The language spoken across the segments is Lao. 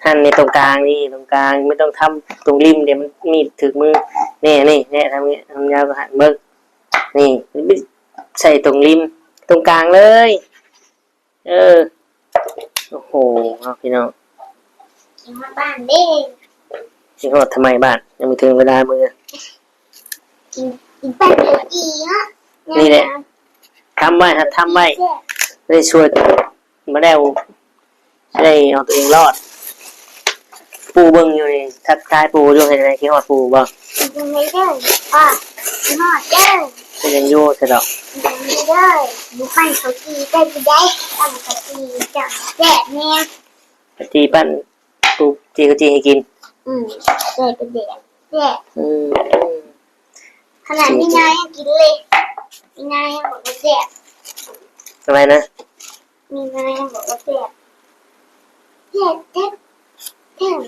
ຫັ້ນນີ້ ຕົງກາງນີ້ ຕົງກາງ ບໍ່ຕ້ອງທຳຕົງລິມເດ້ ມັນມີດຖືກມື. ນີ້ ນີ້ ນີ້ ທຳນີ້ ທຳຍາວກວ່າຫັ້ນ ເບິ່ງ ນີ້ ໃສ່ຕົງລິມ ຕົງກາງເລີຍ. ເອີ ໂອ້ໂຫ ເອົາ ພີ່ນ້ອງ ຊິຮອດບ້ານເດ້. ຊິຮອດທຳໄມບ້ານ? ຍັງບໍ່ເຖິງເວລາເມືອ. ກິນ ກິນປັ້ນເຂົ້າຈີ່ເນາະ. ນີ້ແຫຼະ ທຳໄວ້ ຫັດທຳໄວ້ ແຊບ ໄດ້ຊ່ວຍມາແລ້ວ ຊິໄດ້ເອົາຕົວເອງລອດ. ປູ່ເບິ່ງຢູ່ນີ້ ທັກທາຍປູ່ຢູ່ ເຮັດໃດ ຄິດຮອດປູ່ບໍ່? ເຮັດໃດເດີ ພໍ່ ຄິດຮອດເດີ. ເປັນຫຍັງຢູ່ຊະດອກ ເຮັດໃດເດີ. ໝູປັ່ນເຂົ້າຈີ່ໄດ້ບໍ່ໄດ້? ປັ່ນເຂົ້າຈີ່ຈັ່ງແຊບແນ່. ເຂົ້າຈີ່ປັ່ນ ປູ່ຈີ່ເຂົ້າຈີ່ໃຫ້ກິນ. ອືມ ແຊບ ແຊບ. ອືມ ຂະໜາດມີນາຍັງກິນເລີຍ ມີນາຍັງບອກວ່າແຊບ. ອະໄລນະ? ມີນາຍັງບອກວ່າແຊບ ແຊບ ແຊບ ແຊບ.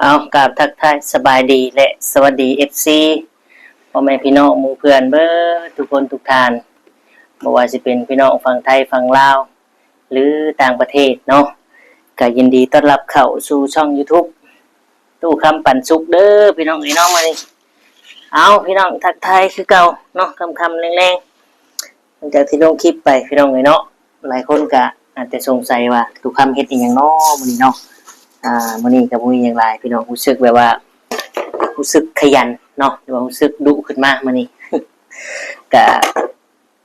ເອົາ ກາບທັກທາຍສະບາຍດີ ແລະ ສະຫວັດດີ ເອັຟຊີ ພໍ່ແມ່ພີ່ນ້ອງໝູ່ເພື່ອນເບິດທຸກຄົນທຸກທ່ານ, ບໍ່ວ່າຊິເປັນພີ່ນ້ອງຝັ່ງໄທ ຝັ່ງລາວ ຫຼື ຕ່າງປະເທດເນາະ, ກະຍິນດີຕ້ອນຮັບເຂົ້າສູ່ຊ່ອງຢູທູບ ຕູ້ຄຳປັນສຸກເດີພີ່ນ້ອງເອີຍເນາະ. ມື້ນີ້ ເອົາ ພີ່ນ້ອງ ທັກທາຍຄືເກົ່າເນາະ ຄ່ຳໆແລງໆ ຫຼັງຈາກທີ່ລົງຄລິບໄປ ພີ່ນ້ອງເອີຍເນາະ, ຫຼາຍຄົນກະອາດຈະສົງໄສວ່າ ຕູ້ຄຳເຮັດອີ່ຫຍັງເນາະມື້ນີ້ເນາະ. ອ່າ ມື້ນີ້ກະບໍ່ມີຫຍັງຫຼາຍ ພີ່ນ້ອງ, ຮູ້ສຶກແບບວ່າ ຮູ້ສຶກຂະຫຍັນເນາະ ຫຼືວ່າຮູ້ສຶກດຸຂຶ້ນມາມື້ນີ້ ກະ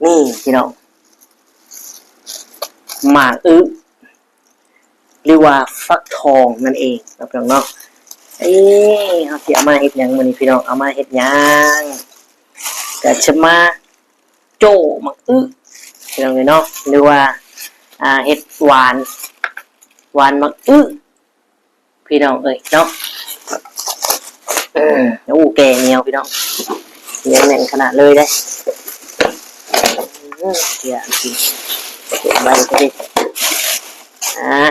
ນີ້ພີ່ນ້ອງ ໝາກອຶ ຫຼືວ່າຟັກທອງນັ້ນເອງເນາະ ພີ່ນ້ອງເນາະ. ເອີ ເຮົາຊິເອົາມາເຮັດຫຍັງມື້ນີ້ ພີ່ນ້ອງ? ເອົາມາເຮັດຫຍັງ? ກະຈະມາໂຈ້ໝາກອຶ ພີ່ນ້ອງເອີຍເນາະ ຫຼືວ່າ ອ່າ ເຮັດຫວານ ຫວານໝາກອຶ ພີ່ນ້ອງເອີຍເນາະ. ໂອ້ ແກ່ໜຽວພີ່ນ້ອງ ໜຽວແໜ້ນຂະໜາດເລີຍເດ້. ເອີ ເສຍອັນກິນ ເກັບໄວ້ກໍໄດ້. ອ່າ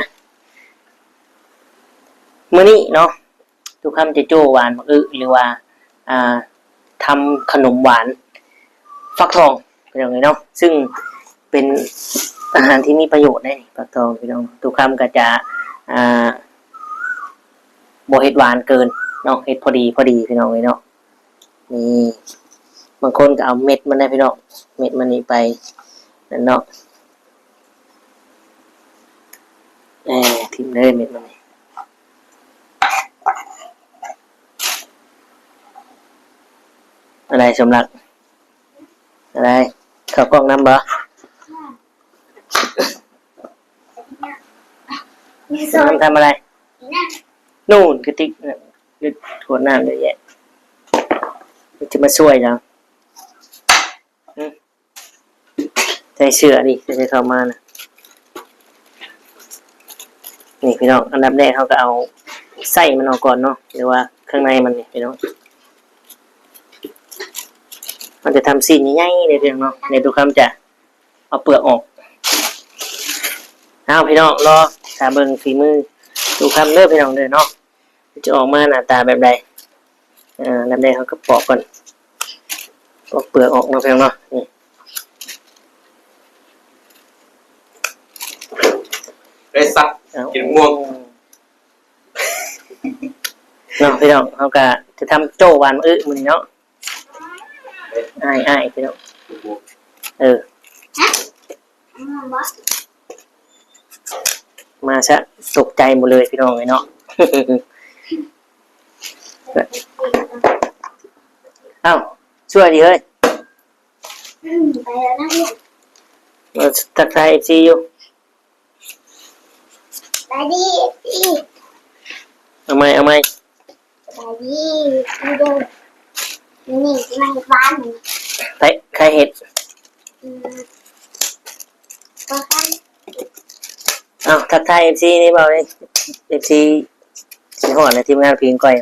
ມື້ນີ້ເນາະ ຕູ້ຄຳຈະໂຈ້ຫວານໝາກອຶ ຫຼືວ່າ ອ່າ ທຳຂະໜົມຫວານຟັກທອງ ພີ່ນ້ອງເອີຍເນາະ, ຊຶ່ງເປັນອາຫານທີ່ມີປະໂຫຍດເດ້ ຟັກທອງ ພີ່ນ້ອງ. ຕູ້ຄຳກໍຈະ ອ່າ ບໍ່ເຮັດຫວານເກີນເນາະ ເຮັດພໍດີ ພໍດີ ພີ່ນ້ອງເອີຍເນາະ. ນີ້ ບາງຄົນກໍເອົາເມັດມັນໄດ້ ພີ່ນ້ອງ, ເມັດມັນນີ້ໄປນັ້ນເນາະ. ແໜ່ ຖິ້ມເລີຍເມັດມັນນີ້. ອະໄລ ສົມລັກ ອະໄລ ເຂົ້າກ້ອງນຳບໍ່? ສົມລັກທຳອະໄລ? ນູ້ນ ກະຕິກ ຂວດນ້ຳເຍອະແຍະ ຈະມາຊ່ວຍເຈົ້າ. ໃສ່ເສື້ອນີ້ ໃສ່ເຂົ້າມານະ. ນີ້ພີ່ນ້ອງ ອັນດັບແລກເຮົາກໍເອົາໄສ້ມັນອອກກ່ອນເນາະ ຫຼືວ່າເຄື່ອງໃນມັນນີ້ພີ່ນ້ອງ. ເຮົາຈະທຳຊີ້ນໃຫຍ່ໆເດ້ພີ່ນ້ອງເນາະ. ນີ້ຕູ້ຄຳຈະເອົາເປືອກອອກ. ເອົາ ພີ່ນ້ອງ ລໍຖ້າເບິ່ງຝີມືຕູ້ຄຳເດີພີ່ນ້ອງເດີເນາະ. ຈະອອກມາໜ້າຕາແບບໃດ? ເອີ ອັນດັບແລກເຮົາກໍປອກກ່ອນ ປອກເປືອກອອກເນາະ ພີ່ນ້ອງເນາະ. ນີ້ ໄດ້ສັກ ເອົາ ກິນມ່ວງເນາະ ພີ່ນ້ອງ. ເຮົາກໍຈະທຳໂຈ້ຫວານມື້ນີ້ເນາະ. ອ້າຍ ອ້າຍ ພີ່ນ້ອງ ເອີ. ມາຊະ ຕົກໃຈໝົດເລີຍພີ່ນ້ອງເອີຍເນາະ. ອ້າວ ຊ່ວຍດີເຮີ້ຍ. ອືມ ໄປແລ້ວນະ. ມາທັກທາຍເອັຟຊີຢູ່. ສະບາຍດີ ເອັຟຊີ. ເອົາໃໝ່ ເອົາໃໝ່. ສະບາຍດີ ເດີ. ມື້ນີ້ຊິມາເຮັດຫວານ. ໃຜ ໃຜເຮັດ? ອືມ ບໍ່ໃຜ. ເອົ້າ ທັກທາຍເອັຟຊີນີ້ເວົ້າເດ້ ເອັຟຊີຊິຮອດແລ້ວ ທີມງານຜີງກ່ອຍ.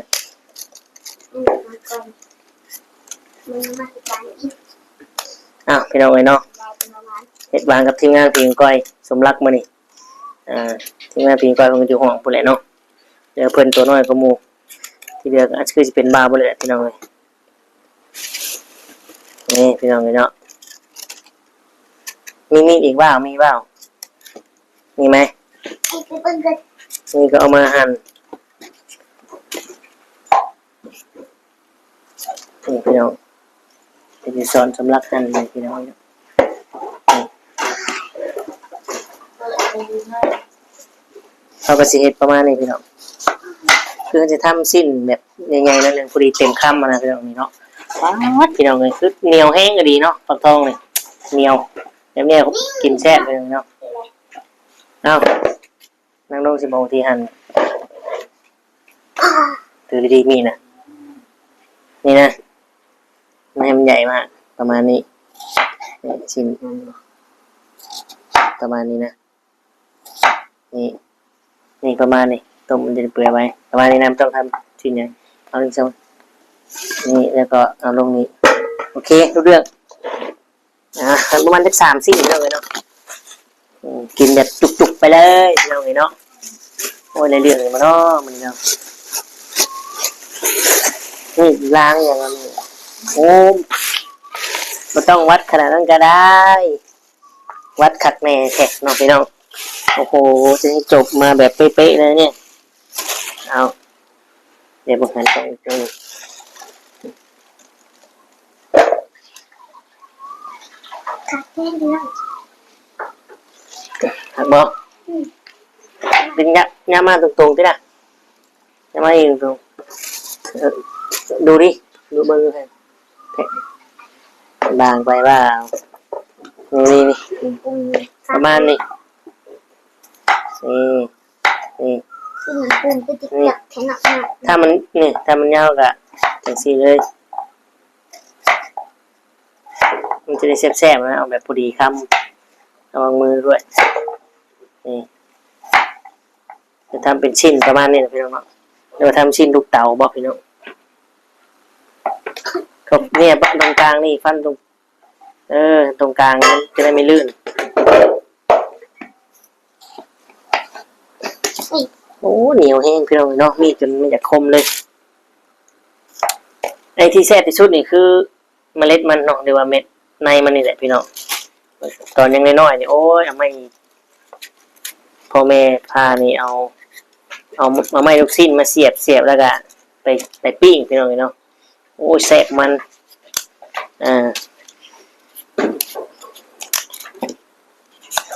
ອືມ ມາກ່ອນ ມາ ມາເຮັດຫວານອີກ. ອ້າວ ພີ່ນ້ອງເອີຍເນາະ ເຮັດຫວານກັບທີມງານຜີງກ່ອຍ ສົມລັກມື້ນີ້. ອ່າ ທີມງານຜີງກ່ອຍເພິ່ນກໍຢູ່ຫ້ອງພຸ້ນແຫຼະເນາະ ເຫຼືອເພິ່ນຕົວນ້ອຍກວ່າໝູ່. ທີ່ເຫຼືອກໍອາດຄືຊິເປັນບ່າວເບິດແຫຼະພີ່ນ້ອງເອີຍ. ນີ້ພີ່ນ້ອງເອີຍເນາະ ມີມີດອີກບ່າວ ມີບ່າວ ມີໄໝ? ນີ້ກໍເອົາມາຫັ່ນ. ນີ້ພີ່ນ້ອງ ເປັນທີ່ສອນສຳລັບຫັ່ນນີ້ພີ່ນ້ອງ. ເຮົາກໍຊິເຮັດປະມານນີ້ພີ່ນ້ອງ ຄືເຮົາຈະທຳຊີ້ນແບບໃຫຍ່ໆ ໜ້ອຍໜຶ່ງ ພໍດີເຕັມຄຳຫັ້ນນະພີ່ນ້ອງ. ນີ້ເນາະ ປາດ ພີ່ນ້ອງເອີຍ ຄືໜຽວແຮງອີ່ຫຼີເນາະ ປາກທອງນີ້ ໜຽວ ແບບນີ້ກິນແຊບເລີຍເນາະ. ເອົ້າ ນາງລົງຊິບອກວິທີຫັ່ນ ຖືດີໆ ມີດນະ ນີ້ນະ ມັນໃຫ້ມັນໃຫຍ່ມາກ ປະມານນີ້ ນີ້ ຊິ້ນປະມານນີ້ນະ ນີ້ ນີ້ປະມານນີ້ ຕົ້ມມັນຈະເປື່ອຍໄວ ປະມານນີ້ນະ ບໍ່ຕ້ອງທຳຊິ້ນຫຍັງ ເອົານີ້ຊະ ນີ້ ແລ້ວກໍເອົາລົງນີ້ ໂອເຄ ຮູ້ເລື່ອງ. ອ່າ ປະມານຈັກສາມຊີ້ນເນາະ ເນາະ ອືມ ກິນແບບຈຸກໆ ໄປເລີຍພີ່ນ້ອງເອີຍເນາະ. ໂອ້ຍ ໄດ້ເລື່ອງຢູ່ບໍ່ເນາະມື້ນີ້ເນາະ. ນີ້ລ້າງຫຍັງອັນນີ້ ໂອ້ ບໍ່ຕ້ອງວັດຂະໜາດນັ້ນກໍໄດ້ ວັດຄັກແນ່ແທ້ເນາະພີ່ນ້ອງ. ໂອ້ໂຫ ຈະໃຫ້ຈົບມາແບບເປະໆ ເລີຍນີ້ ເອົາ. ດຽວເບິ່ງຫັ້ນຕ້ອງ ຕ້ອງ ຄັກແທ້ເນາະ ຄັກບໍ່? ອືມ ດຶງຍາ ຍາມາຕົງໆ ຕິລະ ຍາມາອີກຕົງໆ ເອີ ດູດິ ດູເບິ່ງດູ ບາງໄປວ່າ ນີ້ໆ ປະມານນີ້ ນີ້. ນີ້ ອືມ ມັນກໍຈະຈັບແທ້ເນາະ ຖ້າມັນ ນີ້ ຖ້າມັນຍາວກໍຈັ່ງຊີ້ເລີຍ ມັນຈະໄດ້ແຊບໆ ນະ ເອົາແບບພໍດີຄຳ ລະວັງມືດ້ວຍ ນີ້ ຈະທຳເປັນຊິ້ນປະມານນີ້ນະພີ່ນ້ອງເນາະ ຫຼືວ່າທຳຊິ້ນລູກເຕົາບໍພີ່ນ້ອງ. ເຂົາ ເນີ້ຍ ຕອງກາງນີ້ ຟັນຕົງ ເອີ ຕົງກາງມັນຈະໄດ້ໄມ່ລື່ນ. ໂອ້ ໜຽວແຮງພີ່ນ້ອງເນາະ ມີດຈົນມັນຢາກຄົມເລີຍ. ໄອ້ທີ່ແຊບທີ່ສຸດນີ້ຄືເມລັດມັນເນາະ ຫຼືວ່າເມັດໃນມັນນີ້ແຫຼະພີ່ນ້ອງ. ຕອນຍັງນ້ອຍໆ ນີ້ ໂອ້ຍ ເອົາໄມ້ ພໍ່ແມ່ພານີ້ເອົາ ເອົາ ເອົາໄມ້ລູກຊີ້ນມາສຽບ ສຽບແລ້ວກະໄປ ໄປປີ້ງພີ່ນ້ອງເອີຍເນາະ. ໂອ້ຍ ແຊບມັນ ອ່າ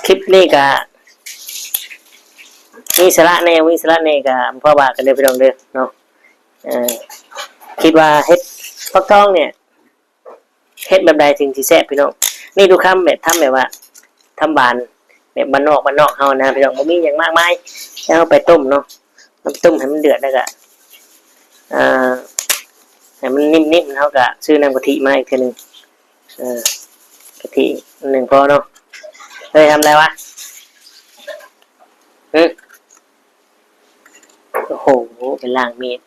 ຄລິບນີ້ກະມີສາລະແດ່ ບໍ່ມີສາລະແດ່ກະບໍ່ວ່າກັນເດີພີ່ນ້ອງເດີເນາະ. ເອີ ຄິດວ່າເຮັດຟັກທອງນີ້ ເຮັດແບບໃດເຖິງຊິແຊບພີ່ນ້ອງ? ມີທຸກຄຳແບບ ທຳແບບວ່າ ທຳຫວານ ແບບບ້ານນອກ ບ້ານນອກເຮົານະພີ່ນ້ອງ ບໍ່ມີຫຍັງມາກມາຍ ແລ້ວເຮົາໄປຕົ້ມເນາະ ເອົາໄປຕົ້ມໃຫ້ມັນເດືອດ ແລ້ວກະ ອ່າ ໃຫ້ມັນນິ້ມໆ ເຮົາກະຊື້ນ້ຳກະທິມາອີກເທື່ອໜຶ່ງ ເອີ ກະທິໜຶ່ງພໍເນາະ. ເຮີ້ຍ ທຳອະໄລວະ? ຫຶ? ໂອ້ໂຫ ໄປລ້າງມີດ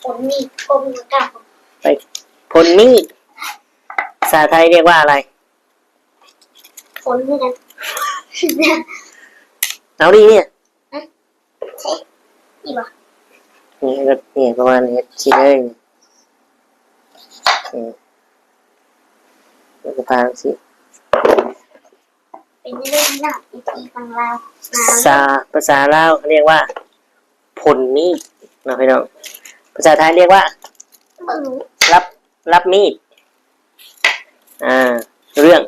ຜົນມີດ ກົມກັບ ໄປ ຜົນມີດ ພາສາໄທຮຽກວ່າອະໄລ? ຜົນຄືກັນ ເອົາດີນີ້ ຮະ? ນີ້ບໍ່? ນີ້ ນີ້ປະມານນີ້ ຊີ້ເລີຍ ນີ້ ແລ້ວກໍພາງຊີ້ ເປັນເລື່ອງລາວ ວິທີຝັ່ງລາວ ພາສາ ພາສາລາວເຂົາຮຽກວ່າ ຜົນມີດເນາະພີ່ນ້ອງ. ພາສາໄທຮຽກວ່າ ບໍ່ຮູ້ ລັບ ລັບມີດ ອ່າ ເລື່ອງ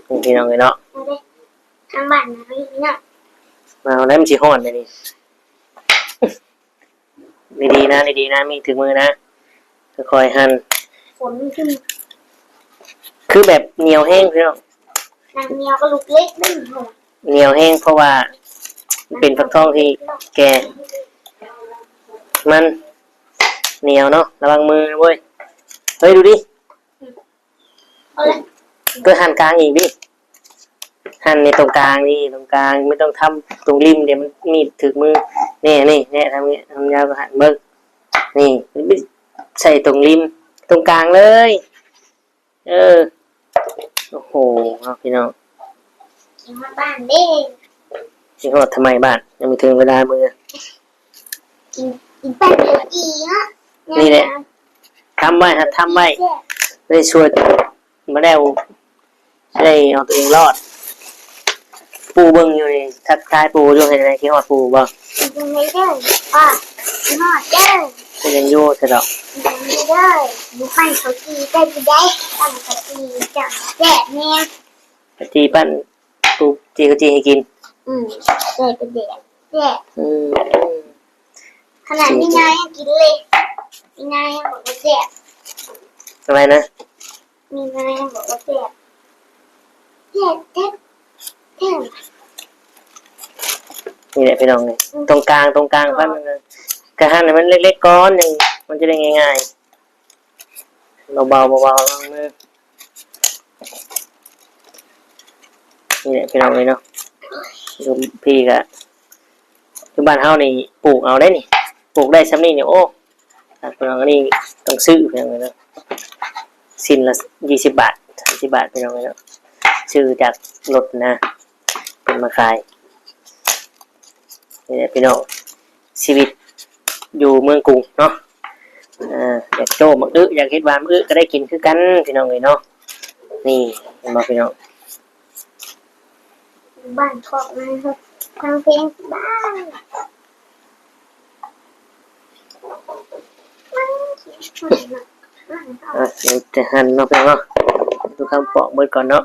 ນີ້ພີ່ນ້ອງເອີຍເນາະ ທາງບ້ານນະພີ່ນ້ອງ ມາເອົາໄດ້ ມັນຊິຮ້ອນເດນີ້. ດີໆນະ ດີໆນະ ມີດຖືກມືນະ ຄ່ອຍໆຫັ່ນ ຝົນຂຶ້ນ ຄືແບບໜຽວແຮງພີ່ນ້ອງ ໜຽວກະລູກເຫຼັກເດ້ ໜຽວແຮງ ເພາະວ່າເປັນຟັກທອງທີ່ແກ່ ມັນໜຽວເນາະ ລະວັງມືເວີຍ. ເຮີ້ຍ ດູດິ ກໍຫັນກາງອີກດິ ຫັນໃນຕົງກາງນີ້ ຕົງກາງ ບໍ່ຕ້ອງທຳຕົງລິ້ມເດ ມັນມີດຖືກມື ນີ້ ນີ້ ນີ້ ທຳນີ້ ທຳຍາວກໍຫັນເບິ່ງ ນີ້ ໃສ່ຕົງລິ້ມ ຕົງກາງເລີຍ ເອີ ໂອ້ໂຫ ເນາະພີ່ນ້ອງ ຊິຮອດບ້ານເດ້ ຊິຮອດທຳໄມບ້ານ ຍັງບໍ່ເຖິງເວລາເມືອ. ກິນ ກິນໄປເລີຍອີເນາະ. ນີ້ແຫຼະ ທຳໄວ້ ຫັດທຳໄວ້ ແຊບ ໄດ້ຊ່ວຍມາແລ້ວ ໄດ້ເອົາຕົວເອງລອດ. ປູ່ເບິ່ງຢູ່ນີ້ ທັກທາຍປູ່ຢູ່ ເຮັດໃດ ຄິດຮອດປູ່ບໍ່? ເປັນຈັ່ງໃດເດີ ພໍ່ ຄິດຮອດເດີ ເປັນຫຍັງຢູ່ຊະດອກ ເປັນຈັ່ງໃດເດີ ຢູ່ບ້ານເຂົາຈີ່ໄດ້ຢູ່ໃດ ບ້ານເຂົາຈີ່ເຈົ້າແຊບແຮງ ເຂົາຈີ່ບ້ານ ປູ່ຈີ່ເຂົາຈີ່ໃຫ້ກິນ ອືມ ແຕ່ກໍແດກແຊບ ອືມ ຂະໜາດມີນາຍັງກິນເລີຍ ມີນາຍັງບອກວ່າແຊບ ອະໄລນະ? ມີນາຍັງບອກວ່າແຊບ ແຊບແທ້ໆ ນີ້ແຫຼະພີ່ນ້ອງເອີຍ ອືມ ຕົງກາງ ຕົງກາງ ອໍ ປັ້ນ ກະຫັ້ນໃຫ້ມັນເລັກໆກ່ອນ ຍັງ ມັນຈະໄດ້ງ່າຍໆ ເບົາໆ ເບົາໆ ລອງມື ນີ້ແຫຼະພີ່ນ້ອງເອີຍເນາະ ຢູ່ພີ້ກະ ຢູ່ບ້ານເຮົານີ້ປູກເອົາໄດ໋ນີ້ ປູກໄດ້ຊ່ຳນີ້ນີ້ ໂອ້ ພີ່ນ້ອງ ອັນນີ້ຕ້ອງຊື້ພີ່ນ້ອງເອີຍເນາະ ຊິ້ນລະຊາວບາດ ສາມສິບບາດ ພີ່ນ້ອງເອີຍເນາະ ຊື້ຈາກລົດນະ ເພິ່ນມາຂາຍ ນີ້ແຫຼະພີ່ນ້ອງ ຊີວິດຢູ່ເມືອງກຸງເນາະ ເອີ ຢາກໂຈ້ໝາກອຶ ຢາກເຮັດຫວານໝາກອຶກໍໄດ້ກິນຄືກັນພີ່ນ້ອງເອີຍເນາະ ນີ້ເຫັນບໍ່ພີ່ນ້ອງ ບ້ານຂອງມັນ ຟັງເພງບ້ານ ອ່ະ ເດີແຕ່ຫັ້ນເນາະ ພີ່ນ້ອງເນາະ ຕູ້ຄຳປອກເບິດກ່ອນເນາະ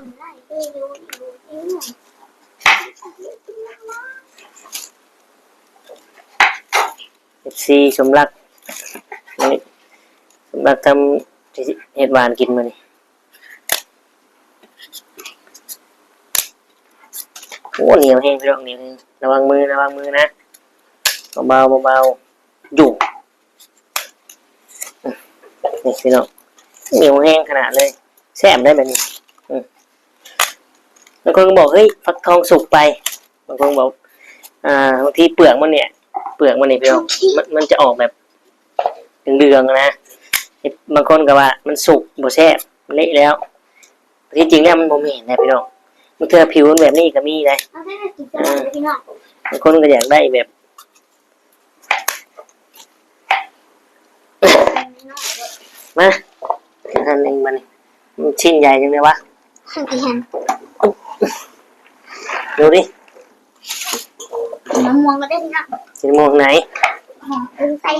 ເອັຟຊີ ສົມລັກ ນີ້ ສົມລັກທຳ ເຮັດຫວານກິນມື້ນີ້. ໂອ້ ໜຽວແຮງພີ່ນ້ອງ ໜຽວແຮງ ລະວັງມື ລະວັງມືນະ ເບົາໆ ເບົາໆ ຢູ່ ນີ້ພີ່ນ້ອງ ໜຽວແຮງຂະໜາດເລີຍ ແຊບໄດ໋ແບບນີ້ ອືມ ບາງຄົນກໍບອກ ເຮີ້ຍ ຟັກທອງສຸກໄປ ບາງຄົນບອກ ອ່າ ບາງທີເປືອກມັນນີ້ ເປືອກມັນນີ້ພີ່ນ້ອງ ມັນ ມັນຈະອອກແບບເຫຼືອງໆນະ ບາງຄົນກໍວ່າມັນສຸກບໍ່ແຊບ ເລະແລ້ວ ທີ່ຈິງແລ້ວມັນບໍ່ແມ່ນນະພີ່ນ້ອງ ບາງເທື່ອຜິວມັນແບບນີ້ກໍມີໄດ໋ ເອົາໄປກິນຕະຫຼາດເລີຍພີ່ນ້ອງ ບາງຄົນກໍຢາກໄດ້ແບບ ມາ ອັນໜຶ່ງບາດນີ້ ມັນຊິ້ນໃຫຍ່ຈັ່ງໃດວະ ດູດິ ມະມ່ວງກໍໄດ້ພີ່ນ້ອງ ຊິມະມ່ວງໄຫນ ເອົາໃສ່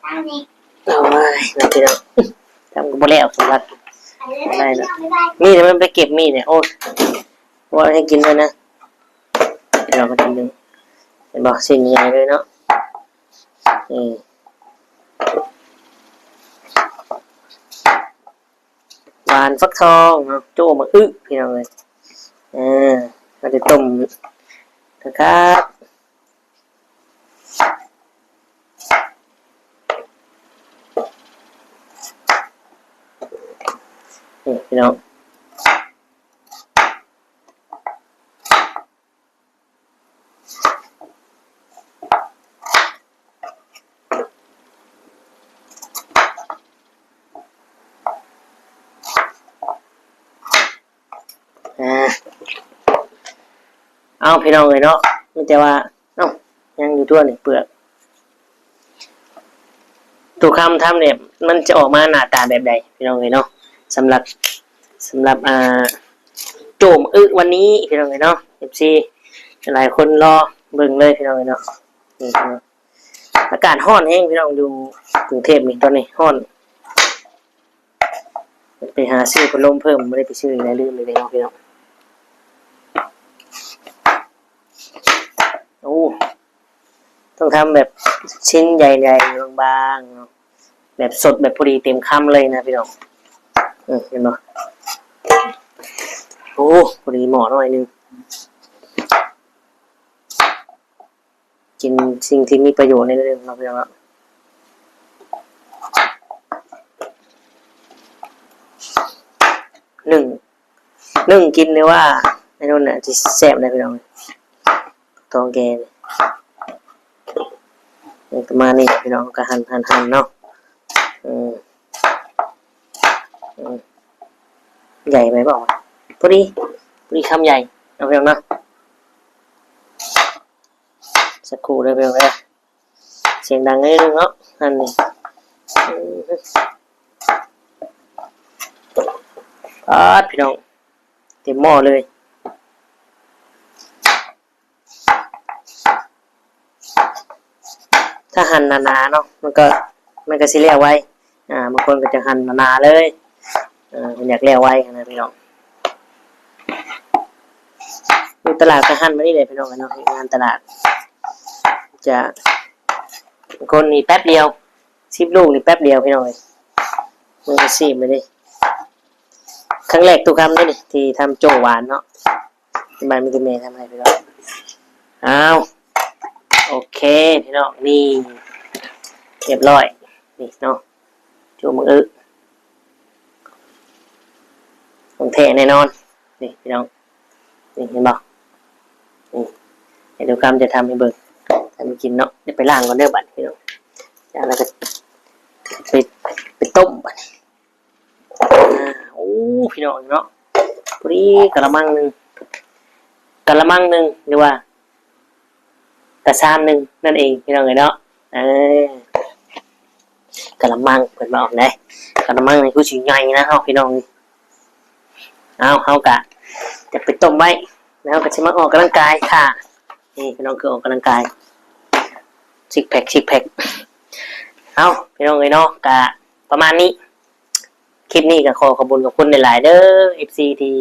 ໂອ້ຍ ເນາະພີ່ນ້ອງ ທຳກໍບໍ່ແລ້ວ ສົມລັກ ໄດ້ແລ້ວ ມີດມັນໄປເກັບມີດນີ້ ໂອ້ຍ ບໍ່ໃຫ້ກິນເລີຍນະ ເອົາມາກິນເບິ່ງ ເຫັນບໍ່ ຊິ້ນໃຫຍ່ເລີຍເນາະ ນີ້ ຫວານຟັກທອງເນາະ ໂຈ້ໝາກອຶ ພີ່ນ້ອງເອີຍ ເອີ ເຮົາຈະຕົ້ມຄັກໆ ນີ້ພີ່ນ້ອງ ອ່າ ເອົາ ພີ່ນ້ອງເອີຍເນາະ ມີແຕ່ວ່າ ເອົ້າ ຍັງຢູ່ຕົວນີ້ເປືອກ ຕູ້ຄຳທຳນີ້ ມັນຈະອອກມາໜ້າຕາແບບໃດ ພີ່ນ້ອງເອີຍເນາະ ສຳລັບ ສຳລັບ ອ່າ ໂຈ້ໝາກອຶວັນນີ້ ພີ່ນ້ອງເອີຍເນາະ ເອັຟຊີ ຫຼາຍຄົນລໍເບິ່ງເລີຍ ພີ່ນ້ອງເອີຍເນາະ ນີ້ເນາະ ອາກາດຮ້ອນແຮງ ພີ່ນ້ອງ ຢູ່ກຸງເທບນີ້ ຕອນນີ້ຮ້ອນ ໄປຫາຊື້ພັດລົມເພີ່ມ ບໍ່ໄດ້ໄປຊື້ອີກແລ້ວ ລືມອີກແລ້ວ ພີ່ນ້ອງ ໂອ້ ຕ້ອງທຳແບບຊິ້ນໃຫຍ່ໆ ບາງໆ ເນາະ ແບບສົດ ແບບພໍດີເຕັມຄຳເລີຍນະ ພີ່ນ້ອງ ເອີ ເຫັນບໍ່ ໂອ້ ພໍດີໝໍ້ໜ້ອຍໜຶ່ງ. ກິນສິ່ງທີ່ມີປະໂຫຍດໜ້ອຍໜຶ່ງເນາະ ພີ່ນ້ອງເນາະ ໜຶ້ງ ໜຶ້ງກິນ ຫຼືວ່າອັນນັ້ນນະ ທີ່ແຊບນະ ພີ່ນ້ອງ ຕອງແກນີ້ ປະມານນີ້ ພີ່ນ້ອງ ກໍຫັ່ນໆໆເນາະ ອືມ ອືມ ໃຫຍ່ໄປບໍ່ ພໍດີ ພໍດີຄຳໃຫຍ່ເນາະ ພີ່ນ້ອງເນາະ. ສັກຄູ່ເດີພີ່ນ້ອງເອີຍ ສຽງດັງໜ້ອຍໜຶ່ງເນາະ ຫັ້ນນີ້ ປາດ ພີ່ນ້ອງ ເຕັມໝໍ້ເລີຍ. ຖ້າຫັນໜາໆເນາະ ມັນກໍ ມັນກໍຊິແລ້ວໄວ ອ່າ ບາງຄົນກໍຈະຫັນໜາໆເລີຍ ເອີ ເພິ່ນຢາກແລ້ວໄວຫັ້ນນະພີ່ນ້ອງ. ຢູ່ຕະຫຼາດກໍຫັນແບບນີ້ແຫຼະພີ່ນ້ອງເອີຍເນາະ ເຮັດງານຕະຫຼາດ ຈະ ບາງຄົນນີ້ແປັບດຽວ ສິບລູກນີ້ແປັບດຽວພີ່ນ້ອງເອີຍ ມັນກໍຊີມໄປເດ້. ຄັ້ງແລກຕຸກຄຳເດ້ນີ້ ທີ່ທຳໂຈ້ຫວານເນາະ ທີ່ບ້ານມີແຕ່ແມ່ທຳໃຫ້ພີ່ນ້ອງ. ອ້າວ ໂອເຄພີ່ນ້ອງ ນີ້ ຮຽບຮ້ອຍ ນີ້ເນາະ ໂຈ້ບັງເອີ ຂອງແທ້ແນ່ນອນ ນີ້ພີ່ນ້ອງ ນີ້ເຫັນບໍ່ ນີ້ ໃຫ້ຕຸກຄຳຈະທຳໃຫ້ເບິ່ງ ທຳໃຫ້ກິນເນາະ. ໄດ້ໄປລ້າງກ່ອນເດີບັດນີ້ພີ່ນ້ອງ ລ້າງແລ້ວກໍໄປ ໄປຕົ້ມບັດນີ້. ອ່າ ໂອ້ ພີ່ນ້ອງເນາະ ພໍດີກະລະມັງໜຶ່ງ ກະລະມັງໜຶ່ງ ຫຼືວ່າກະຊາມໜຶ່ງນັ້ນເອງພີ່ນ້ອງເອີຍເນາະ. ເອີ ກະລະມັງເພິ່ນວ່າອອກໄດ໋ ກະລະມັງນີ້ຄືຊິໃຫຍ່ນະເຮົາພີ່ນ້ອງ. ເອົາ ເຮົາກະຈະໄປຕົ້ມໄວ້ ແລ້ວເຮົາກະຊິມາອອກກຳລັງກາຍທ່າ ນີ້ພີ່ນ້ອງ ຄືອອກກຳລັງກາຍ ຊິກແພັກ ຊິກແພັກ. ເອົາ ພີ່ນ້ອງເອີຍເນາະ ກະປະມານນີ້. ຄລິບນີ້ກໍຂໍຂອບຄຸນຂອບຄຸນຫຼາຍໆເດີ ເອັຟຊີ ທີ່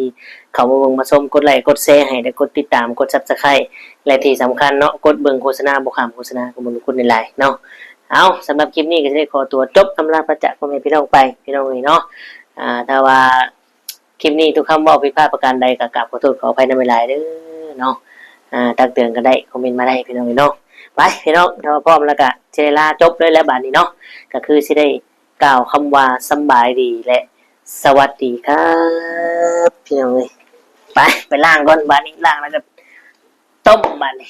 ເຂົ້າມາເບິ່ງມາຊົມ ກົດໄລກົດແຊໃຫ້ ແລະ ກົດຕິດຕາມ ກົດ Subscribe ແລະ ທີ່ສຳຄັນເນາະ ກົດເບິ່ງໂຄສະນາ ບໍ່ຂ້າມໂຄສະນາ ຂອບຄຸນຂອບຄຸນຫຼາຍໆເນາະ. ເອົາ ສຳລັບຄລິບນີ້ກໍຊິໄດ້ຂໍຕົວຈົບອຳລາພາຈາກພໍ່ແມ່ພີ່ນ້ອງໄປ ພີ່ນ້ອງເອີຍເນາະ. ອ່າ ຖ້າວ່າຄລິບນີ້ຕຸກຄຳເວົ້າຜິດພາດປະການໃດ ກໍກາບຂໍໂທດຂໍອະໄພນຳຫຼາຍໆເດີເນາະ. ອ່າ ຕັກເຕືອນກໍໄດ້ ຄອມເມັນມາໄດ້ ພີ່ນ້ອງເອີຍເນາະ. ໄປ ພີ່ນ້ອງ ຖ້າວ່າພ້ອມແລ້ວກໍຊິໄດ້ລາຈົບເລີຍແຫຼະບາດນີ້ເນາະ ກໍຄືຊິໄດ້ ກ່າວຄຳວ່າສຳບາຍດີ ແລະ ສະຫວັດດີຄັບ ພີ່ນ້ອງເອີຍ. ໄປ ໄປລ້າງກ່ອນ ບາດນີ້ລ້າງແລ້ວກໍຕົ້ມບາດນີ້.